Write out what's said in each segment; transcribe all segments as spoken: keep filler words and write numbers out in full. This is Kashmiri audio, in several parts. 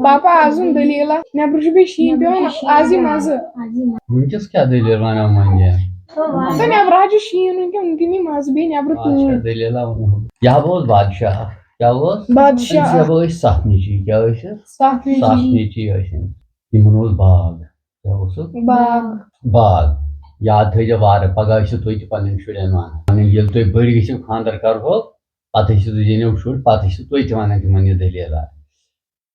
پاپا، آز ووٚن دٔلیٖلہ، نٮ۪برٕ چھُ بیٚیہِ شیٖن پٮ۪وان، آز یی مَزٕ۔ وٕنکیٚس کیٛاہ دٔلیٖل وَنان وۄنۍ یہِ؟ تہٕ نٮ۪برٕ حظ چھُ شیٖن وٕنکیٚن، وٕنکیٚن یی مَزٕ بیٚیہِ نٮ۪برٕ آز تۭر۔ چھا دٔلیٖلہ وَنان؟ یہِ ہا اوس بادشاہ اکھ۔ کیٛاہ اوس؟ بادشاہ أمِس ہا ٲسۍ ستھ نیٚچی۔ کیٛاہ ٲسِس؟ ستھ نیٚچی۔ ستھ نیٚچی ٲسۍ أمِس۔ یِمن اوس باغ۔ کیٛاہ اوسُکھ؟ باغ۔ باغ۔ یاد تھٲیزیو وارٕ، پگاہ ٲسِو تُہۍ تہِ پنٕنٮ۪ن شُرٮ۪ن وَنان۔ یعنی ییٚلہِ تُہۍ بٔڑۍ گٔژھِو، خانٛدر کرہو، پتہٕ ٲسِو تُہۍ زینیو شُرۍ، پتہٕ ٲسِو تُہۍ تہِ وَنان تِمن یہِ دٔلیٖلہ۔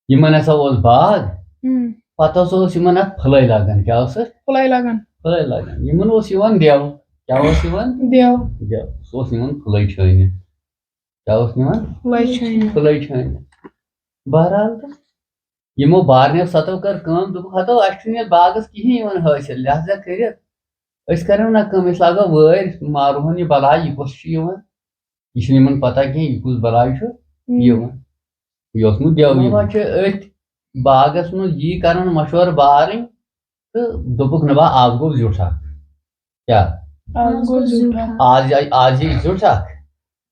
یِمن ہسا اوس باغ، ہم۔ پتہٕ ہسا اوس یِمن اَتھ پھٕلے لگان۔ کیٛاہ اوس اَتھ؟ پھٕلے لگان۔ پھٕلے لگان۔ یِمن اوس یِوان دٮ۪و۔ کیٛاہ اوس یِوان؟ دٮ۪و۔ دٮ۪و۔ سُہ اوس یِوان پھٕلے چھٲنِتھ۔ کیٛاہ اوس یِوان؟ پھٕلے چھٲنِتھ۔ پھٕلے چھٲنِتھ۔ بہرحال تہٕ یِمو بارنیو ستو کٔر کٲم، دوٚپُکھ، ہتو، اَسہِ چھُنہٕ یَتھ باغس کِہیٖنۍ یِوان حٲصِل، لہذا کٔرِتھ أسۍ کرو نہ کٲم، أسۍ لاگو وٲرۍ، مارہون یہِ بلاے، یہِ کُس چھُ یِوان؟ یہِ چھُنہٕ یِمن پتہ کینٛہہ، یہِ کُس بلاے چھُ ہم۔ یِوان۔ یہِ اوس نہٕ دٮ۪و یِوان۔ چھِ أتھۍ باغس منٛز یی کران مشورٕ بارٕنۍ، تہٕ دوٚپُکھ، نہ با، آز گوٚو زیُٹھ اکھ۔ کیٛاہ؟ آز گوٚو زیُٹھ اکھ۔ آز آیہِ، آز یی زیُٹھ اکھ،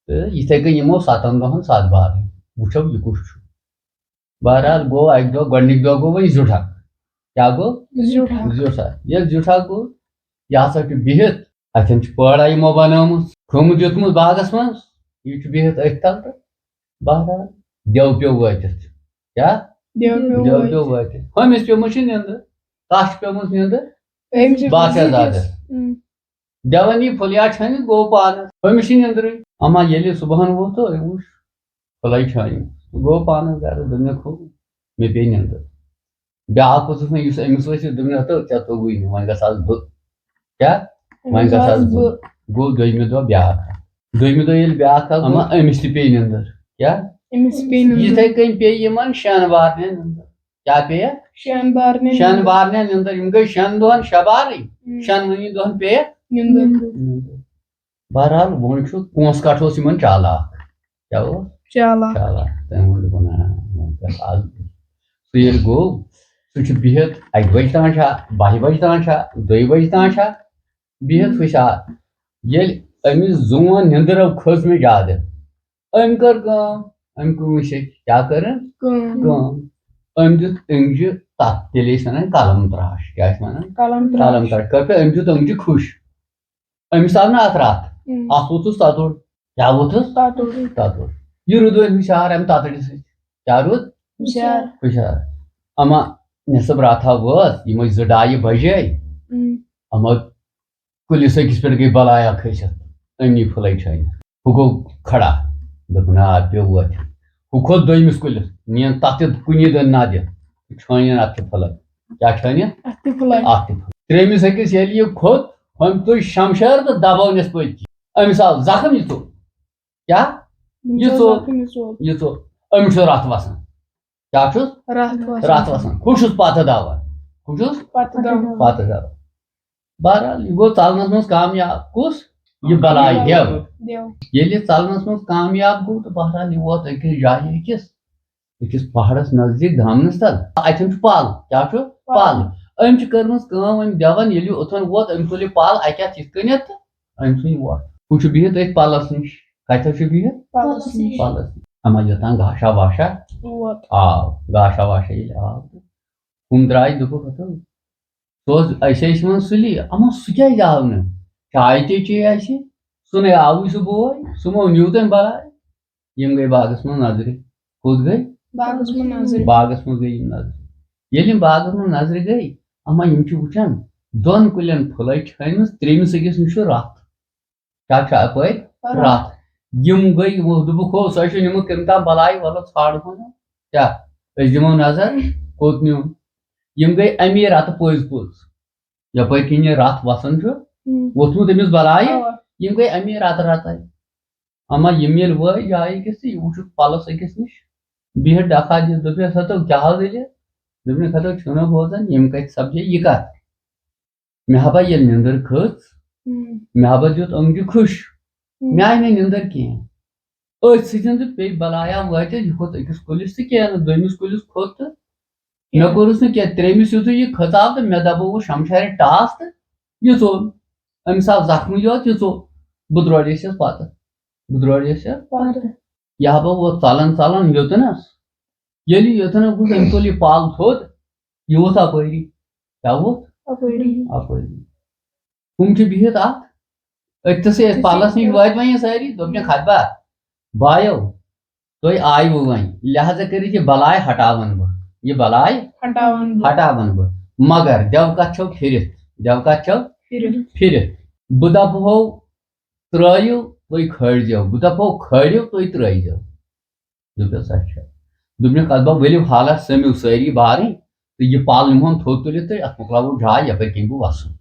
تہٕ یِتھے کٔنۍ یِمو ستن دۄہن ستھ بارٕنۍ، وٕچھو یہِ کُس چھُ۔ بہرحال گوٚو اکہِ دۄہ، گۄڈٕنِکۍ دۄہ گوٚو وۄنۍ زیُٹھ اکھ۔ کیٛاہ گوٚو؟ زیُٹھ اکھ۔ زیُٹھ اکھ۔ ییٚلہِ زیُٹھ اکھ گوٚو، یہِ ہسا چھُ بِہِتھ، اتٮ۪ن چھِ پٲڑا یِمو بنٲومٕژ، کھُم دیُتمُت باغس منٛز، یہِ چھُ بِہِتھ أتھۍ تل تہٕ بہرحال دٮ۪و پیوٚو وٲتِتھ۔ کیٛاہ؟ دٮ۪و پیوٚو دٮ۪و وٲتِتھ۔ پیوٚو وٲتِتھ۔ ہُمِس پیوٚمُت چھِ نیٚنٛدٕر۔ کَس چھِ پیوٚمُت نیٚنٛدٕر؟ أمِس چھِ بادشاہ أمِس زادَس۔ اۭں۔ دٮ۪وَن یہِ پھُلیار چھٲنِتھ گوٚو پانَس۔ ہُمِس چھِ نیٚنٛدرٕے۔ اما ییٚلہِ صُبحَن ووٚتھ تہٕ أمۍ وٕچھ پھُلَے چھٲنِتھ۔ گوٚو پانَس گَرٕ، دوٚپنَکھ، ہُہ، مےٚ پیٚیہِ نیٚنٛدٕر۔ بیٛاکھ اوسُس وۄنۍ، یُس أمِس ؤسِتھ، دوٚپنَکھ، ہَتو، ژےٚ توٚگُے نہٕ، وۄنۍ گژھ آز بہٕ۔ کیٛاہ؟ وۄنۍ گژھ آز بہٕ۔ گوٚو دوٚیمہِ دۄہ بیٛاکھ اکھ۔ دوٚیمہِ دۄہ ییٚلہِ بیٛاکھ اکھ گوٚو، اما أمِس تہِ پیٚیہِ نیٚنٛدٕر۔ کیٛاہ؟ أمِس پیٚیہِ نیٚنٛدٕر۔ یِتھَے کٔنۍ پیٚیہِ یِمَن شٮ۪ن بارنٮ۪ن نیٚنٛدٕر۔ کیٛاہ پیٚیہِ؟ شٮ۪ن بارنٮ۪ن شٮ۪ن نیٚنٛدٕر۔ بارنٮ۪ن نیٚنٛدٕر۔ یِم گٔے شٮ۪ن دۄہَن شےٚ بارٕے۔ اۭں۔ شٮ۪نوٕنی دۄہَن پیٚیہِ نیٚنٛدٕر۔ نیٚنٛدٕر۔ بہرحال، وۄنۍ چھُ کونٛسہٕ کَٹھ اوس یِمَن چالاک۔ کیٛاہ اوس؟ چالاک۔ چالاک۔ تٔمۍ ووٚن، دوٚپُن، آ، وۄنۍ کَر آز۔ سُہ ییٚلہِ گوٚو، سُہ چھُ بِہِتھ اَکہِ بَجہِ تام چھا، بَہہِ بَجہِ تام چھا، دۄیہِ بَجہِ تام چھا، بِہِتھ ہُشار۔ ییٚلہِ أمِس زوٗن نیٚنٛدٕر کھٔژ مےٚ زیادٕ، أمۍ کٔر کٲم، أمۍ کٲم وٕچھِتھ کیٛاہ کٔر أمۍ؟ کٲم۔ کٲم۔ أمۍ دیُت أنٛگجہِ تَتھ، تیٚلہِ ٲسۍ وَنان قلم ترٛاش۔ کیٛاہ ٲسۍ وَنان؟ قلم قلم ترٛاش۔ کٔر کٲم، أمۍ دیُت أنٛگجہِ کھُش۔ أمِس آو نہٕ اَتھ رَتھ۔ اۭں۔ اَتھ ووٚتھُس تَتُر۔ کیٛاہ ووٚتھُس؟ تَتُر۔ تَتُر۔ یہِ روٗد وۄنۍ ہُشار اَمہِ تَترِ سۭتۍ۔ کیٛاہ روٗد؟ ہُشار۔ ہُشار۔ اما نٮ۪صٕب راتھا وٲژ، یِمَے زٕ ڈایہِ بَجے۔ اۭں۔ اما کُلِس أکِس پٮ۪ٹھ گٔے بلایا کھٔسِتھ، أمۍ نی پھٕلے چھٲنِتھ۔ ہُہ گوٚو کھڑا، دوٚپُن، آ، پیوٚو وۄتھِ۔ ہُہ کھوٚت دوٚیمِس کُلِس، نِیَن تَتھ تہِ کُنی دٔنۍ نَدِ، چھٲنِن اَتھ تہِ پھٕلے۔ کیٛاہ چھٲنِن؟ اَتھ تہِ پھٕلے۔ اَتھ تہِ پھٕلے۔ ترٛیٚیمِس أکِس ییٚلہِ یہِ کھوٚت، ہُمۍ تُج شمشیر تہٕ دبٲونَس پٔتۍ کِنۍ۔ أمِس آو زخم، یہِ ژوٚل۔ کیٛاہ؟ یہِ ژوٚل۔ زخم، یہِ ژوٚل۔ یہِ ژوٚل۔ أمِس چھُ رَتھ وَسان۔ کیٛاہ چھُس؟ رَتھ وَسان۔ رَتھ وَسان۔ ہُہ چھُس پَتہٕ دَوان۔ ہُہ چھُس؟ پَتہٕ دَوان۔ پَتہٕ دَوان۔ بہرحال، یہِ گوٚو ژَلنَس منٛز کامیاب۔ کُس؟ یہِ بَلاے دٮ۪و۔ دٮ۪و۔ ییٚلہِ یہِ ژَلنَس منٛز کامیاب گوٚو تہٕ بہرحال، یہِ ووت أکِس جایہِ أکِس، أکِس پہاڑَس نزدیٖک دامنَس تَل۔ اَتٮ۪ن چھُ پَل۔ کیٛاہ چھُ؟ پَل۔ أمۍ چھِ کٔرمٕژ کٲم، أمۍ دٮ۪وَن ییٚلہِ یہِ اوٚتَن ووت، أمۍ تُل یہِ پَل اَکہِ اَتھٕ یِتھ کٔنٮ۪تھ تہٕ أمۍ ژھُن یہِ وَتھ۔ ہُہ چھُ بِہِتھ أتھۍ پَلَس نِش۔ کَتہِ حظ چھُ بِہِتھ؟ پَلَس نِش۔ پَلَس نِش۔ اَما یوٚتام گاشا واشا ووت۔ آو، گاشا واشا ییٚلہِ آو تہٕ ہُم درٛاے، دوٚپُکھ، ہَتو، سُہ اوس، أسۍ ٲسۍ یِوان سُلی، اَما سُہ کیٛازِ آو نہٕ؟ چاے تہِ چے اَسہِ، سُہ نَے آوٕے سُہ بوے، سُہ ما نیوٗ تٔمۍ بَلاے۔ یِم گٔے باغَس منٛز نظرِ۔ کوٚت گٔے؟ باغَس منٛز نظرِ۔ باغَس منٛز گٔے یِم نظرِ۔ ییٚلہِ یِم باغَس منٛز نظرِ گٔے، اَما یِم چھِ وٕچھان، دۄن کُلٮ۪ن پھٕلَے چھٲنِمٕژ، ترٛیٚیِمِس أکِس نِش چھُ رَتھ۔ کیٛاہ چھُ اَپٲرۍ؟ رَتھ۔ رَتھ۔ یِم گٔے، یِمو دوٚپُکھ، ہو، سۄ چھِ نِمٕژ کٔمۍ تام بَلاے، وَلہٕ ژھانٛڈہون۔ کیٛاہ؟ أسۍ دِمو نظر، کوٚت نیوٗن؟ یِم گٔے اَمی رَتہٕ پٔزۍ پٔزۍ۔ یَپٲرۍ کِنۍ یہِ رَتھ وَسان چھُ، ہُم۔ ووٚتھمُت أمِس بَلایہِ، اَوا۔ یِم گٔے اَمی رَتہٕ رَتَے۔ اَما یِم ییٚلہِ وٲتۍ جایہِ أکِس تہٕ یہِ وٕچھُکھ پَلَس أکِس نِش، بِہِتھ ڈَکھا دِتھ، دوٚپُس، ہَتو، کیٛاہ حظ دٔلیٖل؟ دوٚپنَکھ، ہَتو، چھُو نہ بوزان، ییٚمہِ کَتھِ سَپجے یہِ کَتھ؟ مےٚ ہَبا ییٚلہِ نیٚنٛدٕر کھٔژ، ہُم۔ مےٚ ہَبا دیُت أنٛگجہِ کھُش، ہُم۔ مےٚ آیہِ نہٕ نیٚنٛدٕر کینٛہہ۔ أتھۍ سۭتۍ تہٕ پیٚیہِ بَلایا وٲتِتھ، یہِ کھوٚت أکِس کُلِس تہٕ کینٛہہ نہٕ، دوٚیمِس کُلِس کھوٚت تہٕ مےٚ کوٚرُس نہٕ کینٛہہ، ترٛیٚیمِس یُتھُے یہِ کھٔژاو تہٕ مےٚ دَبووُس شمشارِ ٹاس تہٕ یہِ ژوٚل۔ أمِس آو زخمٕے یوت، یہِ ژوٚل۔ بہٕ درٛوڈیس یَس پَتہٕ، بہٕ درٛوڈیس یَس۔ پَتہٕ۔ یہِ ہا بہٕ ووت ژَلان ژَلان یوٚتنَس، ییٚلہِ یوٚتن گوٚژھ، أمۍ تُل یہِ پل تھوٚد، یہِ ووٚتھ اپٲری۔ کیٛاہ ووٚتھ؟ اپٲری۔ اپٲری۔ ہُم چھِ بِہِتھ اَتھ أتھۍ تھسٕے، أتھۍ پَلَس نِش وٲتۍ وۄنۍ یِم سٲری، دوٚپنَکھ، "ہَتبا، بایو، تُہۍ آیوٕ وۄنۍ، لہذا کٔرِتھ یہِ بلاے ہٹاوَن بہٕ، یہِ بلاے ہٹاوَن بہٕ۔ ہٹاوَن بہٕ۔ مگر دٮ۪و کَتھ چھَو پھِرِتھ، دٮ۪و کَتھ چھَو پھِرِتھ۔ پھِرِتھ۔ بہٕ دَپہو ترٛٲیِو، تُہۍ کھٲلۍزیو، بہٕ دَپہو کھٲلِو، تُہۍ ترٛٲیزیو۔" دوٚپُس، "اچھا۔" دوٚپنَکھ، "اَدٕ بہٕ ؤلِو حالَس سٔمِو سٲری بارٕنۍ تہٕ یہِ پَل نِمہون تھوٚد تُلِتھ تہٕ اَتھ مۄکلاوو جاے یَپٲرۍ کِنۍ بہٕ وَسُن۔"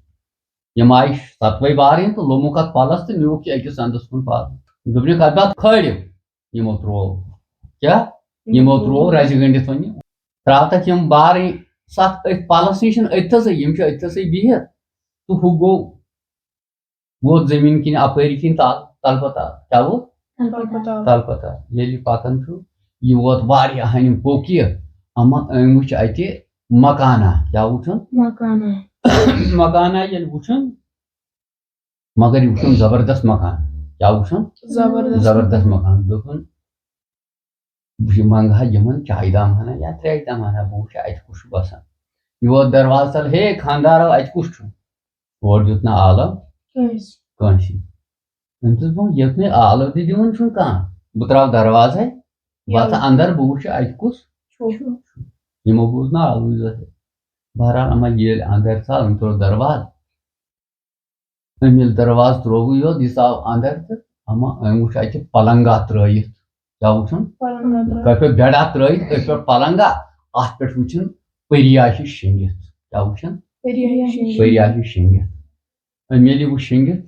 یِم آیہِ ستوَے بارٕنۍ تہٕ لوٚمُکھ اَتھ پَلَس تہٕ نیوٗکھ یہِ أکِس اَندَس کُن پَل۔ دوٚپنَکھ، "اَدٕ اَتھ کھٲلِو۔" یِمو ترٛوو۔ کیٛاہ؟ یِمو ترٛوو رَزِ گٔنٛڈِتھ وۄنۍ۔ ترٛاوتَکھ یِم بارٕنۍ ستھ أتھۍ پَلَس نِش، أتھۍ تھَسٕے، یِم چھِ أتھۍ تھَسٕے بِہِتھ۔ تہٕ ہُہ گوٚو ووت زٔمیٖن کِنۍ اَپٲری کِنۍ تَل، تَلہٕ پَتہٕ آو۔ کیٛاہ ووت؟ تَلہٕ پَتہٕ آو۔ تَلہٕ پَتہٕ آو۔ ییٚلہِ یہِ پَکان چھُ، یہِ ووت واریاہَن یِم پوٚک یہِ، اَما أمۍ وٕچھ اَتہِ مکانہ۔ کیٛاہ وٕچھُن؟ مکانہ۔ مکانہ ییٚلہِ وٕچھُن، مگر یہِ وٕچھُن زبردست مکان۔ کیٛاہ وٕچھُن؟ زبردست۔ زبردست مکان۔ دوٚپُن، بہٕ یہِ منٛگہٕ ہا یِمن چایہِ دام ہنا یا ترٛیشہِ دام ہنا، بہٕ وٕچھٕ اَتہِ کُس چھُ بسان۔ یہِ ووت دروازٕ تل، "ہے خاندارو، اَتہِ کُس چھُ؟" اورٕ دیُت نہٕ آلو کٲنٛسہِ۔ کٲنٛسہِ۔ أمۍ دوٚپ، "وۄنۍ ییٚتہِ نہٕ آلو تہِ دِوان چھُنہٕ کانٛہہ، بہٕ ترٛاوٕ دروازے، بہٕ اژٕ یَلہٕ۔ اندر، بہٕ وٕچھٕ اَتہِ کُس چھُ۔" یِمو بوٗز نہٕ آلوٕے یوت۔ بہرحال، اما ییٚلہِ اندر ژاو، أمۍ ترٛوو دروازٕ۔ أمۍ ییٚلہِ دروازٕ ترٛووُے یوت، یہِ ژاو اندر تہٕ اما أمۍ وٕچھ اَتہِ پلنگا ترٲیِتھ۔ کیٛاہ وٕچھُن؟ پلنگا ترٲیِتھ۔ کٲفی بیڈا ترٲیِتھ، أتھۍ پٮ۪ٹھ پلنگا، اَتھ پٮ۪ٹھ وٕچھُن پٔریا ہِش شٔنگِتھ۔ کیٛاہ وٕچھُن؟ پٔریا ہِش شٔنگِتھ۔ پٔریا ہِش شٔنگِتھ۔ أمۍ ییٚلہِ یہِ وٕچھ شٔنگِتھ،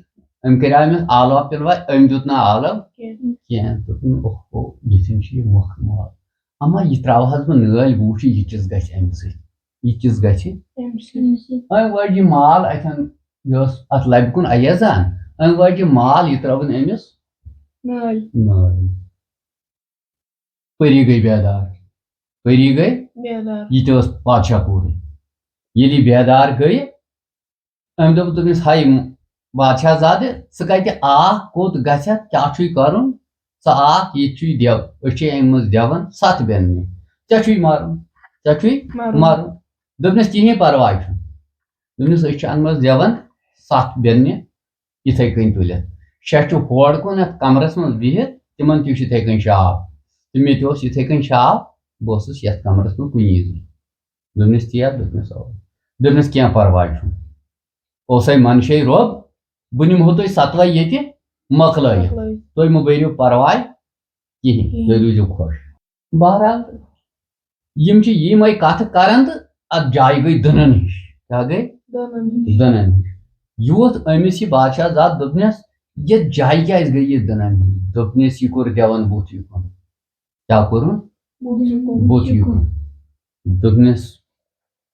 أمۍ کریٛاو أمِس آلوا پِلوا، أمۍ دیُت نہٕ آلو کینٛہہ۔ کینٛہہ۔ دوٚپُن، "اوہ اوہ، یِتھٮ۪ن چھُ یہِ مۄکھ مال۔ اما یہِ ترٛاوہَس بہٕ نٲلۍ، بہٕ وٕچھِ یہِ کِژھ گژھِ اَمہِ سۭتۍ، یہِ کِژھ گژھِ۔" أمۍ سۭتۍ۔ أمۍ وٲج یہِ مال اَتھٮ۪ن، یہِ اوس اَتھ لَبہِ کُن اَیَزان، أمۍ وٲج یہِ مال، یہِ ترٛٲوٕن أمِس نٲلۍ۔ نٲلۍ۔ پٔری گٔے بیدار۔ پٔری گٔے بیدار۔ یہِ تہِ ٲس بادشاہ کوٗرٕے۔ ییٚلہِ یہِ بیدار گٔیہِ، أمۍ دوٚپ، دوٚپنَس، "ہاے بادشاہ زادٕ، ژٕ کَتہِ آکھ، کوٚت گژھکھ، کیٛاہ چھُے کَرُن؟ ژٕ آکھ، ییٚتہِ چھُے دٮ۪و، أسۍ چھِ أمۍ منٛز دٮ۪وَن ستھ بیٚنہِ۔ ژےٚ چھُے مَرُن، ژےٚ چھُے مَرُن۔ مَرُن۔" دوٚپنَس، "کِہیٖنۍ پَرواے چھُنہٕ۔" دوٚپنَس، "أسۍ چھِ اَنمٕژ دٮ۪وَن ستھ بیٚنہِ یِتھَے کٔنۍ تُلِتھ۔ شےٚ چھُ ہورٕ کُن یَتھ کَمرَس منٛز بِہِتھ، تِمَن تہِ چھُ یِتھَے کٔنۍ شاو۔ تہٕ مےٚ تہِ اوس یِتھَے کٔنۍ شاو، بہٕ اوسُس یَتھ کَمرَس منٛز کُنی زوٚن۔" دوٚپنَس، "تی ہا۔" دوٚپنَس، "اَوا۔" دوٚپنَس، "کینٛہہ پَرواے چھُنہٕ۔ اوسَے منشے رۄب، بہٕ نِمہو تُہۍ ستوَے ییٚتہِ مۄکلٲیِتھ۔ مۄکلٲیِتھ۔ تُہۍ مہٕ بٔرِو پَرواے کِہیٖنۍ، کِہیٖنۍ۔ تُہۍ روٗزِو خۄش۔" بہرحال، یِم چھِ یِمَے کَتھٕ کَران تہٕ اَتھ جایہِ گٔے دٕنَن ہِش۔ کیٛاہ گٔے؟ دٕنَن ہِش۔ دٕنَن ہِش۔ یوٗت أمِس یہِ بادشاہ زاد دوٚپنَس، "یَتھ جایہِ کیٛازِ گٔے یہِ دٕنَن ہِش؟" دوٚپنَس، "یہِ کوٚر دٮ۪وَن بُتھ یُکُن۔" کیٛاہ کوٚرُن؟ بُتھ یُکُن۔ بُتھ یُکُن۔ دوٚپنَس،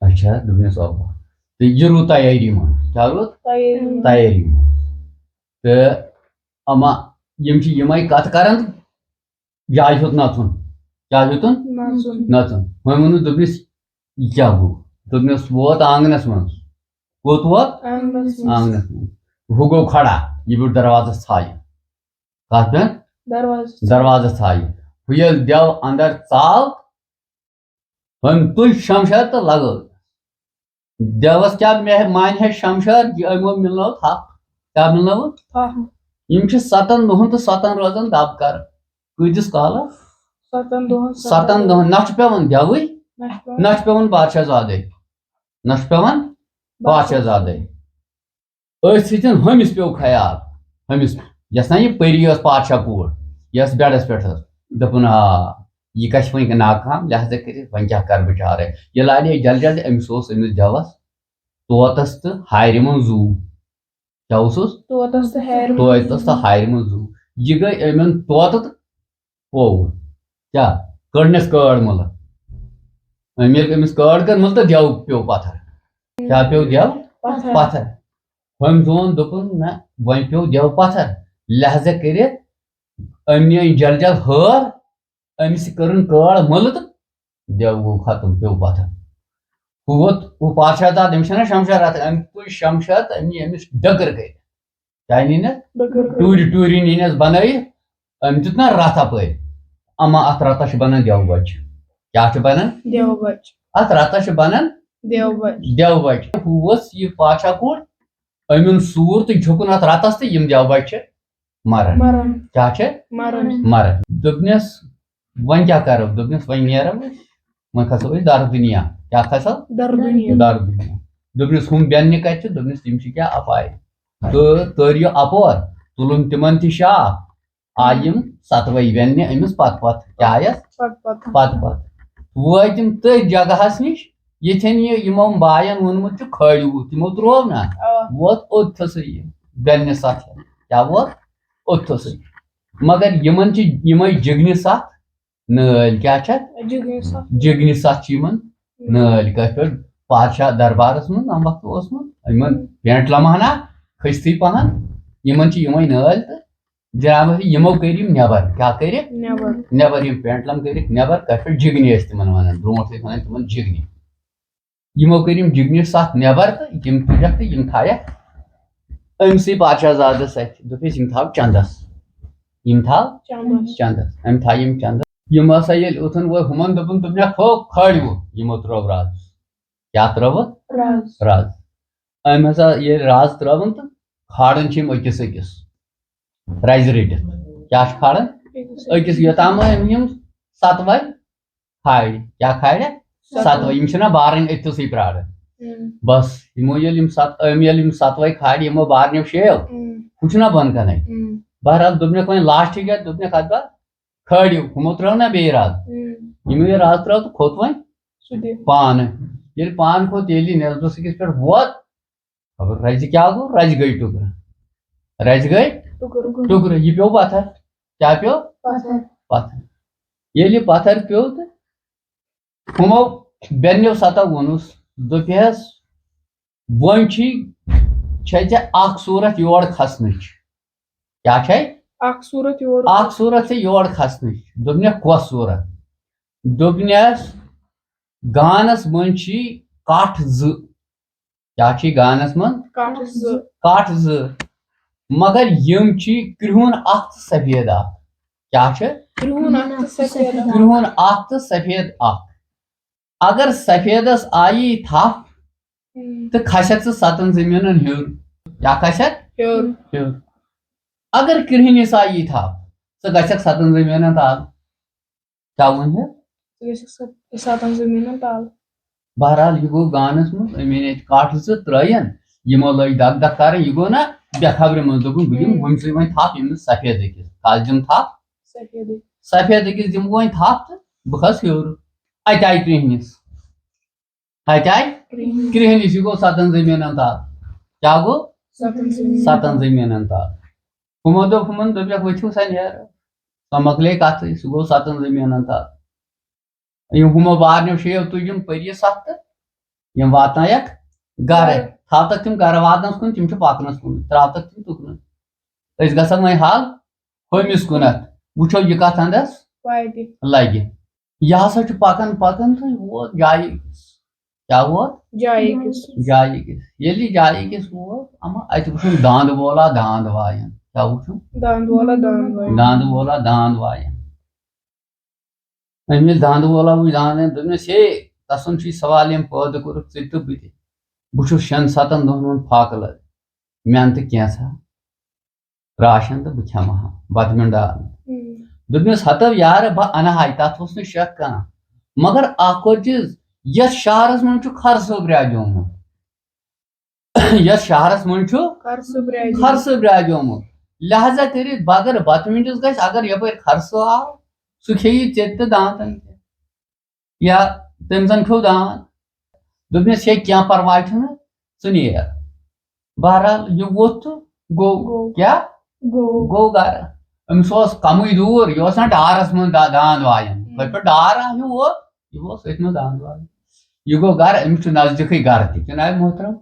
"اچھا۔" دوٚپنَس، "اَوا۔" تہٕ یہِ روٗد تیٲری منٛز۔ کیٛاہ روٗد؟ تیٲری منٛز۔ تیٲری منٛز۔ تہٕ اما یِم چھِ یِمَے کَتھٕ کَران تہٕ جایہِ ہیوٚت نَژُن۔ کیٛاہ ہیوٚتُن؟ نَژُن۔ نَژُن۔ وۄنۍ ووٚنُس، دوٚپنَس، "یہِ کیٛاہ گوٚو؟" دوٚپنَس، "ووت آنٛگنَس منٛز۔" کوٚت ووت؟ آنٛگنَس منٛز۔ آنٛگنَس منٛز۔ ہُہ گوٚو کھڑا، یہِ بیوٗٹھ دروازَس ژھایہِ۔ کَتھ پٮ۪ٹھ؟ دروازَس۔ دروازَس ژھایہِ۔ ہُہ ییٚلہِ دٮ۪و اَندَر ژاو، وۄنۍ تُج شمشاد تہٕ لگٲو۔ دٮ۪وَس کیٛاہ مےٚ مانہِ ہے شمشاد، یہِ أمۍ مِلنٲو تھپھ۔ کیٛاہ مِلنٲوٕکھ؟ تھپھ۔ یِم چھِ سَتَن دۄہَن تہٕ سَتَن رٲژَن دَب کَران۔ کۭتِس کالَس؟ سَتَن دۄہَن، سَتَن سَتَن دۄہَن۔ نہ چھُ پٮ۪وان دٮ۪وٕے، نہ چھُ پٮ۪وان۔ نہ چھُ پٮ۪وان بادشاہ زادَے۔ نہ چھُ پٮ۪وان بادشاہ زادَے۔ أتھۍ سۭتۍ ہُمِس پیوٚو خیال، ہُمِس، یۄس نہ یہِ پٔری ٲس، پادشاہ کوٗر، یۄس بیڈَس پٮ۪ٹھ ٲس، دوٚپُن، "آ، یہِ گژھِ وۄنۍ ناکام، لہذا کٔرِتھ وۄنۍ کیٛاہ کَرٕ بہٕ چارَے؟" یہِ لانے جلد جلد، أمِس اوس أمِس دٮ۪وَس طوطَس تہٕ ہارِ منٛز زُو۔ کیٛاہ اوسُس؟ طوطَس تہٕ ہارِ منٛز۔ طوطَس تہٕ ہارِ منٛز زُو۔ یہِ گٔے أمٮ۪ن طوطہٕ تہٕ پوٚو۔ کیٛاہ؟ کٔڑنَس کٲڈ مُلہٕ۔ أمۍ ییٚلہِ أمِس کٲڈ کٔر مُلہٕ تہٕ دٮ۪و پیوٚو پَتھر۔ کیٛاہ پیوٚو دٮ۪و؟ پَتھر۔ پَتھر۔ ہُمۍ زون دوٚپُن، "نہ، وۄنۍ پیوٚو دٮ۪و پَتھر۔ لہذا کٔرِتھ أمۍ نی أنۍ جل جل ہٲر، أمِس کٔرٕن کٲڈ مُلہٕ تہٕ دٮ۪و گوٚو ختم، پیوٚو پَتھر۔" ہُہ ووت، ہُہ پادشاہ زاد، أمِس چھَنہ شمشاد اَتھٕ، أمۍ تُج شمشاد، أمۍ نی أمِس ڈٔکٕر کٔرِتھ۔ کیٛاہ نِنَس؟ ڈٔکٕر۔ ٹوٗرِ ٹوٗرِ نِنَس بَنٲیِتھ، أمۍ دیُت نہ رَتھ اَپٲرۍ۔ اَما اَتھ رَتَس چھِ بَنان دٮ۪و بَچہِ۔ کیٛاہ چھُ بنان؟ دیو بچہِ۔ اتھ رتس چھُ بنان دیو بچہِ۔ دیو بچہِ۔ ہُہ اوس یہِ پاچھا کوٗر، أمیُن سوٗر تہٕ جھُکُن اتھ رتس تہٕ یِم دیو بچہِ چھِ مران۔ مران۔ کیٛاہ چھِ؟ مران۔ مران۔ دوٚپنس، "وۄنۍ کیٛاہ کرو؟" دوٚپنس، "وۄنۍ نیرو أسۍ، وۄنۍ کھسو أسۍ دار دُنیا۔" کیٛاہ کھسو؟ دار دُنیا۔ دار دُنیا۔ دوٚپنس، "ہُم بیٚنہِ کتہِ چھِ؟" دوٚپنس، "تِم چھِ کیٛاہ اپارِ۔" تہٕ تٔرۍ یہِ اپور، تُلُن تِمن تہِ شاہ۔ آیہِ یِم ستوے بیٚنہِ أمِس پتہٕ پتہٕ۔ کیٛاہ آیس؟ پتہٕ پتہٕ۔ پتہٕ پتہٕ۔ وٲتۍ یِم تٔتھۍ جگہس نِش، ییٚتھٮ۪ن یہِ یِمو باین ووٚنمُت چھُ، کھٲلِو۔ تِمو ترٛوو نا؟ اوا۔ ووت اوٚتتھسٕے یہِ بیٚنہِ ستھ۔ کیٛاہ ووت؟ اوٚتتھسٕے۔ مگر یِمن چھِ یِمے جگنہِ ستھ نٲلۍ۔ کیٛاہ چھکھ؟ جگنہِ ستھ۔ جگنہِ ستھ چھِ یِمن نٲلۍ۔ کتھ پٮ۪ٹھ؟ پادشاہ دربارس منٛز امہِ وقتہٕ اوسمُت یِمن پینٹ لمحہ نا کھٔستٕے پہن۔ یِمن چھِ یِمے نٲلۍ تہٕ جناب، یِمو کٔرۍ یِم نٮ۪بر۔ کیٛاہ کٔرِکھ؟ نٮ۪بر۔ نٮ۪بر یِم پینٹ لم کٔرِکھ نٮ۪بر۔ کتھ پٮ۪ٹھ؟ جگنہِ ٲسۍ تِمن ونان، برونٛٹھ ٲسۍ ونان تِمن جگنہِ۔ یِمو کٔرۍ یِم جگنہِ ستھ نٮ۪بر تہٕ یِم تُجکھ تہٕ یِم تھایکھ أمسٕے پادشاہ زادس اتھِ۔ دوٚپُس، "یِم تھاو چندس، یِم تھاو چندس۔ چندس۔" أمۍ تھایہِ یِم چندس۔ یِم ہسا ییٚلہِ اوٚتھن وٲتۍ، ہُمن دوٚپُن، دوٚپنکھ، "ہو، کھٲلِو۔" یِمو ترٛوو رز۔ کیٛاہ ترٛٲوٕکھ؟ رز۔ رز۔ أمۍ ہسا ییٚلہِ رز ترٛٲوٕن تہٕ کھالان چھِ یِم أکِس أکِس رزِ رٔٹِتھ۔ کیٛاہ چھِ کھالان؟ أکِس۔ أکِس۔ یوٚتام أمۍ یِم ستوَے کھالہِ۔ کیٛاہ کھالہِ؟ ستوَے۔ ستوَے۔ یِم چھِنہ بارٕنۍ أتھۍ تھسٕے پرٛاران۔ ہم۔ بس، یِمو ییٚلہِ یِم ست-، أمۍ ییٚلہِ یِم ستوَے کھالہِ، یِمو بارنیو شیو، ہم۔ ہُہ چھُنہ بۄن کَنَے۔ ہم۔ بہرحال دوٚپنَکھ وۄنۍ لاسٹٕکۍ یَتھ، دوٚپنَکھ، "اَدٕ بہ کھٲلِو۔" ہُمو ترٛٲو نہ بیٚیہِ رز۔ ہم۔ یِمو یہِ رز ترٛٲو تہٕ کھوٚت وۄنۍ سُہ تہِ۔ پانہٕ۔ ییٚلہِ پانہٕ کھوٚت، ییٚلہِ یہِ نیزبس أکِس پٮ۪ٹھ ووت، خبر رزِ کیٛاہ گوٚو؟ رزِ گٔے ٹُکرٕ۔ رزِ گٔے ٹُکرٕ۔ ٹُکرٕ۔ یہِ پیوٚو پتھر۔ کیٛاہ پیوٚو؟ پتھر۔ پتھر۔ ییٚلہِ یہِ پتھر پیوٚو تہٕ ہُمو بیٚنیو ستو ووٚنُس، دوٚپہَس، "وۄنۍ چھی، چھے ژےٚ اکھ صوٗرت یور کھسنٕچ۔" کیٛاہ چھے؟ اکھ صوٗرت یور۔ اکھ صوٗرت چھے یور کھسنٕچ۔ دوٚپنَکھ، "کۄس صوٗرت؟" دوٚپنَس، "گانَس منٛز چھی کَٹھ زٕ۔" کیٛاہ چھی گانَس منٛز؟ کَٹھ زٕ۔ کَٹھ زٕ۔ مگر یِم چھی کرٛہُن اکھ تہٕ سفید اکھ۔ کیٛاہ چھِ؟ کرٛہُن اکھ تہٕ سفید اکھ۔ کرٛہُن اکھ تہٕ سفید اکھ۔ اگر سفیدس آیی تھپھ، ہم۔ تہٕ کھسکھ ژٕ ستن زٔمیٖنن ہیوٚر۔ کیٛاہ کھسکھ؟ ہیوٚر۔ ہیوٚر۔ اگر کرٛہنِس آیی تھپھ، ژٕ گژھکھ ستن زٔمیٖنن تل۔ کیٛاہ ووٚن مےٚ؟ ژٕ گژھکھ ست-، ستن زٔمیٖنن تل۔ بہرحال، یہِ گوٚو گانس منٛز، أمۍ أنۍ اَتہِ کَٹھ زٕ ترٛٲیِن، یِمو لٲج دگ دگ کرٕنۍ، یہِ گوٚو نہ بے خبرِ منٛز، دوٚپُن، "بہٕ دِمہٕ ہم۔ وٕنۍ سٕے وۄنۍ تھپھ، ییٚمِس سفید أکِس، کَس دِمہٕ تھپھ؟" سفید أکِس۔ سفید أکِس دِمہٕ بہٕ وۄنۍ تھپھ تہٕ بہٕ کھسہٕ ہیوٚر۔ اَتہِ آیہِ کرٛہنِس۔ اَتہِ آیہِ کرٛہنِس۔ کرٛہنِس، یہِ گوٚو ستن زٔمیٖنن تل۔ کیٛاہ گوٚو؟ ستن زٔمیٖنن۔ ستن زٔمیٖنن تل۔ ہُمو دوٚپ ہُمن، دوٚپکھ، "ؤتھِو سا نیرو۔" سۄ مۄکلے کتھٕے، سُہ گوٚو ستن زٔمیٖنن تل۔ یِم ہُمو بارنیو شیٚیو تُج یِم پٔری ستھ تہٕ یِم واتنایکھ گرٕ۔ گرٕ۔ تھاوتکھ تِم گرٕ واتنس کُن، تِم چھِ پکنس کُن، ترٛاوتکھ تِم تُکنُے۔ أسۍ گژھو وۄنۍ حال ہُمِس کُنتھ، وٕچھو یہِ کتھ اندس واتہِ۔ لگہِ۔ یہِ ہسا چھُ پکان پکان تہٕ یہِ ووت جایہِ أکِس۔ کیٛاہ ووت؟ جایہِ أکِس۔ جایہِ أکِس۔ ییٚلہِ یہِ جایہِ أکِس ووت، اما اتہِ وُچھُن داند وولا داند وایان۔ کیٛاہ وُچھُن؟ داند وولا داند وایان۔ داند وولا داند وایان۔ أمۍ ییٚلہِ داند وولا وُچھ داند وایان، دوٚپنس، "ہے، تسُنٛد چھُ یہِ سوال، ییٚمۍ پٲدٕ کوٚرُکھ ژٕ تہِ تہٕ بہٕ تہِ۔ بہٕ چھُس شٮ۪ن ستن دۄہن ہُنٛد فاقہٕ لد، مےٚ اَن تہٕ کینٛژھا راشن تہٕ بہٕ کھٮ۪مہٕ ہا بتہٕ مٮ۪نٛڈ دال۔" ہم۔ دوٚپمَس، "ہتو یارٕ، بہٕ اَنہٕ ہاے، تَتھ اوس نہٕ شک کانٛہہ، مگر اکھ کتھ چیٖز، یَتھ شہرس منٛز چھُ خرسہٕ برٛاجومُت، یَتھ شہرس منٛز چھُ خرسہٕ برٛاجومُت۔ خرسہٕ برٛاجومُت، لہذا کٔرِتھ بغٲر بتہٕ مٮ۪نٛڈِس گژھِ، اگر یپٲرۍ خرسہٕ آو، سُہ کھیٚیہِ ژےٚ تہِ تہٕ دانتن تہِ۔" یا تٔمۍ زَن کھیوٚو داند۔ دوٚپنَس، "ہے، کینٛہہ پرواے چھُنہٕ، ژٕ نیر۔" بہرحال، یہِ ووٚتھ تہٕ گوٚو۔ گوٚو۔ کیٛاہ؟ گوٚو۔ گوٚو گرٕ۔ أمِس اوس کمٕے دوٗر، یہِ اوس نہ ڈارس منٛز دا-، داند وایان۔ ہُم۔ یِتھ پٲٹھۍ ڈار ہیوٗ اوس، یہِ اوس أتھۍ منٛز داند وایان۔ یہِ گوٚو گرٕ، أمِس چھُ نزدیٖکٕے گرٕ تہِ، جناب محترم۔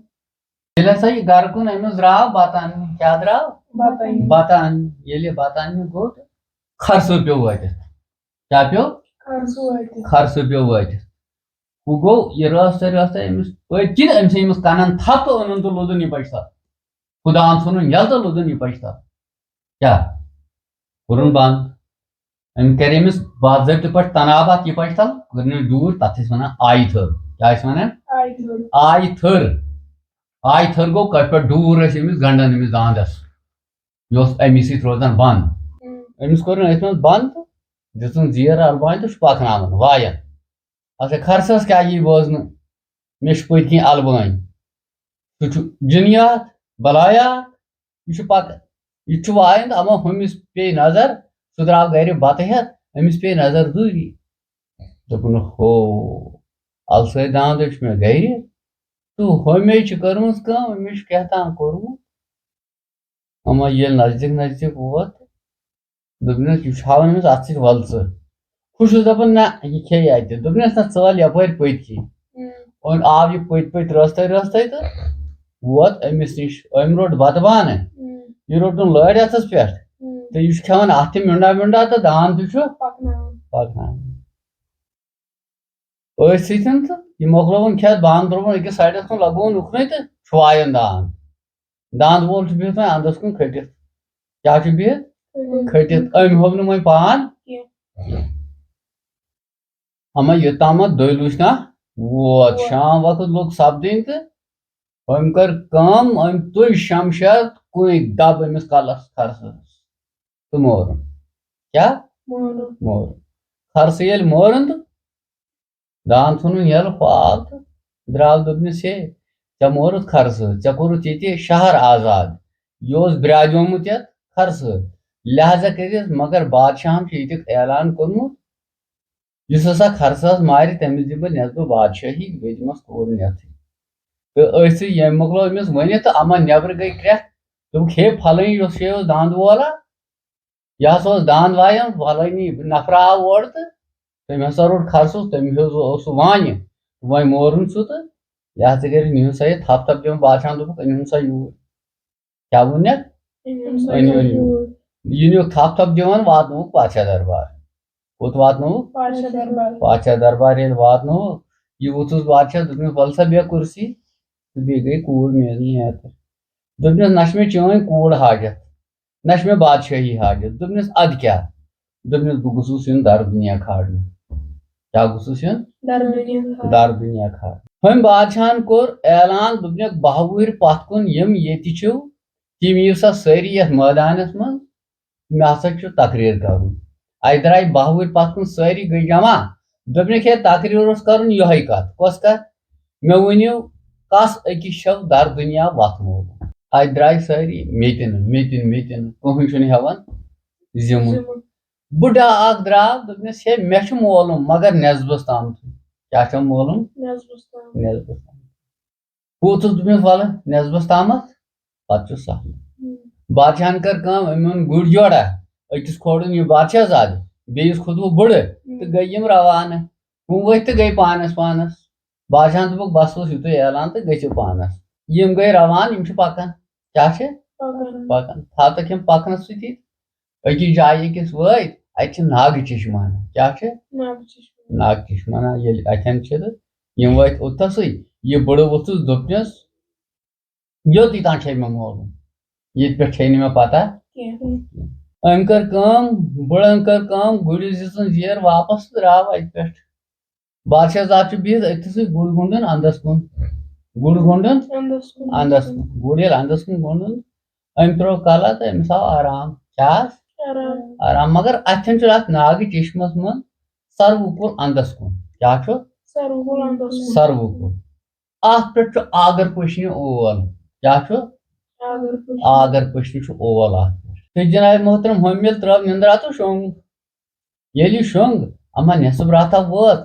ییٚلہِ ہسا یہِ گرٕ کُن أمِس درٛاو بتہٕ اننہِ، کیٛاہ درٛاو؟ بتہٕ اننہِ۔ بتہٕ اننہِ۔ ییٚلہِ یہِ بتہٕ اننہِ گوٚو تہٕ خرسہٕ پیوٚو وٲتِتھ۔ کیٛاہ پیوٚو؟ خرسہٕ وٲتِتھ۔ خرسہٕ پیوٚو وٲتِتھ۔ ہُہ گوٚو یہِ رٲستَے رٲستَے أمِس پٔتۍ کِنۍ، أمۍ سٕنٛدۍ أمِس کَنَن تھپھ تہٕ اوٚنُن تہٕ لوٚدُن یہِ پَشتاو۔ خداہَن ژھُنُن یَلہٕ تہٕ لوٚدُن یہِ پَشتاو۔ کیٛاہ؟ کوٚرُن بنٛد۔ أمۍ کَرِ أمِس باضٲبطہٕ پٲٹھۍ تناب اَتھ یہِ پَشہِ تَل، کٔرنَس ڈوٗر، تَتھ ٲسۍ وَنان آیہِ تھٔر۔ کیٛاہ ٲسۍ وَنان؟ آیہِ تھٔر۔ آیہِ تھٔر۔ آیہِ تھٔر گوٚو کَتہِ پٮ۪ٹھ ڈوٗر ٲسۍ أمِس گنٛڈان أمِس دانٛدَس۔ یہِ اوس اَمی سۭتۍ روزان بنٛد۔ أمِس کوٚر نہٕ أتھۍ منٛز بنٛد تہٕ دِژٕن زیٖر اَلبانہِ تہٕ چھُ پَکناوان، وایان۔ اچھا، خرسَس کیٛاہ یی بوزنہٕ؟ مےٚ چھُ پٔتۍ کِنۍ اَلبٲنۍ۔ سُہ چھُ جِنیات، بَلایات۔ یہِ چھُ پَک-، یہِ چھُ وایان تہٕ اَما ہُمِس پیٚیہِ نظر، سُہ درٛاو گَرِ بَتہٕ ہٮ۪تھ، أمِس پیٚیہِ نظر دوٗری۔ دوٚپُن، ہو، اَلسٲے دانٛدَے چھُ مےٚ گَرِ۔ تہٕ ہُمے چھِ کٔرمٕژ کٲم، أمِس چھُ کیٛاہ تام کوٚرمُت۔ اَما ییٚلہِ نزدیٖک نزدیٖک ووت، دوٚپنَس، یہِ چھُ ہاوان أمِس اَتھ سۭتۍ وَلژٕ۔ ہُہ چھُس دَپان، نہ، یہِ کھیٚیہِ اَتہِ۔ دوٚپنَس، نہ، ژٕ وَل یَپٲرۍ پٔتۍ کِنۍ۔ وۄنۍ آو یہِ پٔتۍ پٔتۍ رٲستَے رٲستَے تہٕ ووت أمِس نِش۔ أمۍ روٚٹ بَتہٕ بانہٕ۔ یہِ روٚٹُن لٲرۍ اَتھَس پٮ۪ٹھ۔ تہٕ یہِ چھُ کھٮ۪وان اَتھ تہِ مِنڈا مِنڈا تہٕ دانٛد تہِ چھُ پَکناوان۔ پَکناوان۔ أتھۍ سۭتۍ تہٕ یہِ مۄکلووُن کھٮ۪تھ، بانہٕ ترٛووُن أکِس سایڈَس کُن، لَگووُن اُکنُے تہٕ چھُ وایان دانٛد۔ دانٛد وول چھُ بِہِتھ وۄنۍ اَنٛدَس کُن کھٔٹِتھ۔ کیٛاہ چھُ بِہِتھ؟ کھٔٹِتھ۔ کھٔٹِتھ۔ أمۍ ہوٚو نہٕ وۄنۍ پان کینٛہہ۔ کینٛہہ۔ اَما یوٚتامَتھ دٔلۍ وٕچھنہ ووت، ووت۔ شام وقت لوٚگ سَپدٕنۍ تہٕ أمۍ کٔر کٲم، أمۍ تُج شمشاد، کُنُے دَب أمِس کَلَس خرسَس تہٕ مورُن۔ کیٛاہ؟ مورُن۔ مورُن۔ خرسہٕ ییٚلہِ مورُن تہٕ دانٛد ژھُنُن یَلہٕ، ہُہ آو تہٕ درٛاو، دوٚپنَس، ہے، ژےٚ مورُتھ خرسہٕ، ژےٚ کوٚرُتھ ییٚتہِ شہر آزاد، یہِ اوس برٛاجومُت یَتھ خرسہٕ، لہذا کٔرِتھ، مگر بادشاہَن چھُ ییٚتیُک اعلان کوٚرمُت، یُس ہسا خرسَس مارِ، تٔمِس دِمہٕ بہٕ نٮ۪صبہٕ بادشٲہی، بیٚیہِ دِمَس کوٗر نِتھٕے۔ تہٕ أتھۍ سۭتۍ ییٚمہِ مۄکلو أمِس ؤنِتھ، تہٕ اَما نٮ۪برٕ گٔے کرٛٮ۪کھ۔ دوٚپُکھ، ہے، پھلٲنۍ یُس چھُ، یہِ اوس دانٛد وولا، یہِ ہسا اوس دانٛد وایان، پھلٲنی نفرا آو اورٕ تہٕ تٔمۍ ہسا روٚٹ خرسُس، تٔمۍ ہیوٚت اوس سُہ وانہِ، وۄنۍ مورُن سُہ تہٕ یہِ ہسا کٔرِتھ نِہُن سا یہِ تھپھ تھپھ دِوان بادشاہن، دوٚپُکھ، أنِہُن سا یوٗرۍ۔ کیٛاہ ووٚن مےٚ؟ أنِو، أنِو۔ یہِ نیوٗکھ تھپھ تھپھ دِوان، واتنووُکھ بادشاہ دربار۔ کوٚت واتنووُکھ؟ بادشاہ دربار۔ بادشاہ دربار ییٚلہِ واتنووُکھ، یہِ ووٚتھُس بادشاہ، دوٚپنَس، "وَلہٕ سا بیٚہہ کُرسی۔" تہٕ بیٚیہِ گٔے کوٗر میٛٲنۍ ہٮ۪تھ۔ دوٚپنَس، "نہ چھِ مےٚ چٲنۍ کوٗر حاجت، نہ چھِ مےٚ بادشٲہی حاجت۔" دوٚپنَس، "اَدٕ کیٛاہ؟" دوٚپنَس، "بہٕ گوٚژھُس یُن دَرٕ دُنیا کھالنہٕ۔" کیٛاہ گوٚژھُس یُن؟ دَرٕ دُنیا کھالنہٕ۔ دَرٕ دُنیا کھالنہٕ۔ ہُمۍ بادشاہَن کوٚر اعلان، دوٚپنَکھ، "بہہ وُہٕرۍ پَتھ کُن یِم ییٚتہِ چھِو، تِم یِیِو سا سٲری یَتھ مٲدانَس منٛز، مےٚ ہسا چھُ تقریر کرُن۔" اَتہِ درٛاے بہہ وُہٕرۍ پتھ کُن سٲری گٔے جمع۔ دوٚپنَکھ، "ہے، تقریر اوس کرُن یِہوٚے کتھ۔" کۄس کتھ؟ "مےٚ ؤنِو، کس أکِس چھَو در دُنیا وتھ مولوٗم؟" اَتہِ درٛاے سٲری، "مےٚ تہِ نہٕ، مےٚ تہِ نہٕ، مےٚ تہِ نہٕ۔" کٕہٕنۍ چھُنہٕ ہٮ۪وان ذِمہٕ۔ ذِمہٕ۔ بُڈا اکھ درٛاو، دوٚپنَس، "ہے، مےٚ چھُ مولوٗم، مگر نٮ۪صبس تامتھٕے۔" کیٛاہ چھَم مولوٗم؟ نٮ۪صبس تام۔ نٮ۪صبس تام۔ بہٕ ووٚتھُس، دوٚپمَس، "وَلہٕ، نٮ۪صبَس تامَتھ، پَتہٕ چھُ سَہلٕے۔" بادشاہَن کٔر کٲم، أمۍ اوٚن گُرۍ جوڑا، أکِس کھولُن یہِ بادشاہ زادٕ، بیٚیِس کھوٚت وۄنۍ بُڑٕ، تہٕ گٔے یِم رَوانہٕ۔ ہُم ؤتھۍ تہٕ گٔے پانَس پانَس۔ بادشاہَن دوٚپُکھ، "بَس، اوس یُتُے اعلان تہٕ گٔژھِو پانَس۔" یِم گٔے رَوان، یِم چھِ پَکان۔ کیٛاہ چھِ؟ پَکان۔ پَکان۔ تھاو تہٕ یِم پَکنَس سۭتی۔ أکِس جایہِ أکِس وٲتۍ، اَتہِ چھِ ناگہٕ چشمہ ہنا۔ کیٛاہ چھِ؟ ناگہٕ چشمہ۔ ناگہٕ چشمہ ہنا۔ ییٚلہِ اَتٮ۪ن چھِ تہٕ یِم وٲتۍ اوٚتتھَسٕے، یہِ بٕڑٕ ووٚتھُس، دوٚپنَس، "یوٚتُے تام چھے مےٚ مولوٗم، ییٚتہِ پٮ۪ٹھ چھے نہٕ مےٚ پَتہ کینٛہہ۔" أمۍ کٔر کٲم، بٕڑَن کٔر کٲم، گُرِس دِژٕن زیٖر واپَس تہٕ درٛاو اَتہِ پٮ۪ٹھ۔ بادشاہ زاد چھُ بِہِتھ أتھۍ سۭتۍ، گُر گُنٛڈُن اَنٛدَس کُن۔ گُر گُنٛڈُن اَنٛدَس کُن۔ اَنٛدَس کُن۔ گُر ییٚلہِ اَنٛدَس کُن گُنٛڈُن، أمۍ ترٛوو کَلَس، أمِس آو آرام۔ کیٛاہ آس؟ آرام۔ آرام۔ مگر اَتھٮ۪ن چھُ اَتھ ناگہٕ چشمَس منٛز سَروٕ کُل اَنٛدَس کُن۔ کیٛاہ چھُ؟ سَروٕ کُل اَنٛدَس کُن۔ سَروٕ کُل۔ اَتھ پٮ۪ٹھ چھُ آگر پٔشنہِ اول۔ کیٛاہ چھُ؟ آگر پٔشنہِ۔ آگر پٔشنہِ چھُ اول اَتھ پٮ۪ٹھ۔ تہٕ جناب محترم، ہُمۍ ییٚلہِ ترٛٲو نِنٛدرا تہٕ شوٚنٛگ۔ ییٚلہِ یہِ شوٚنٛگ، اَما نٮ۪صٕف راتھا وٲژ،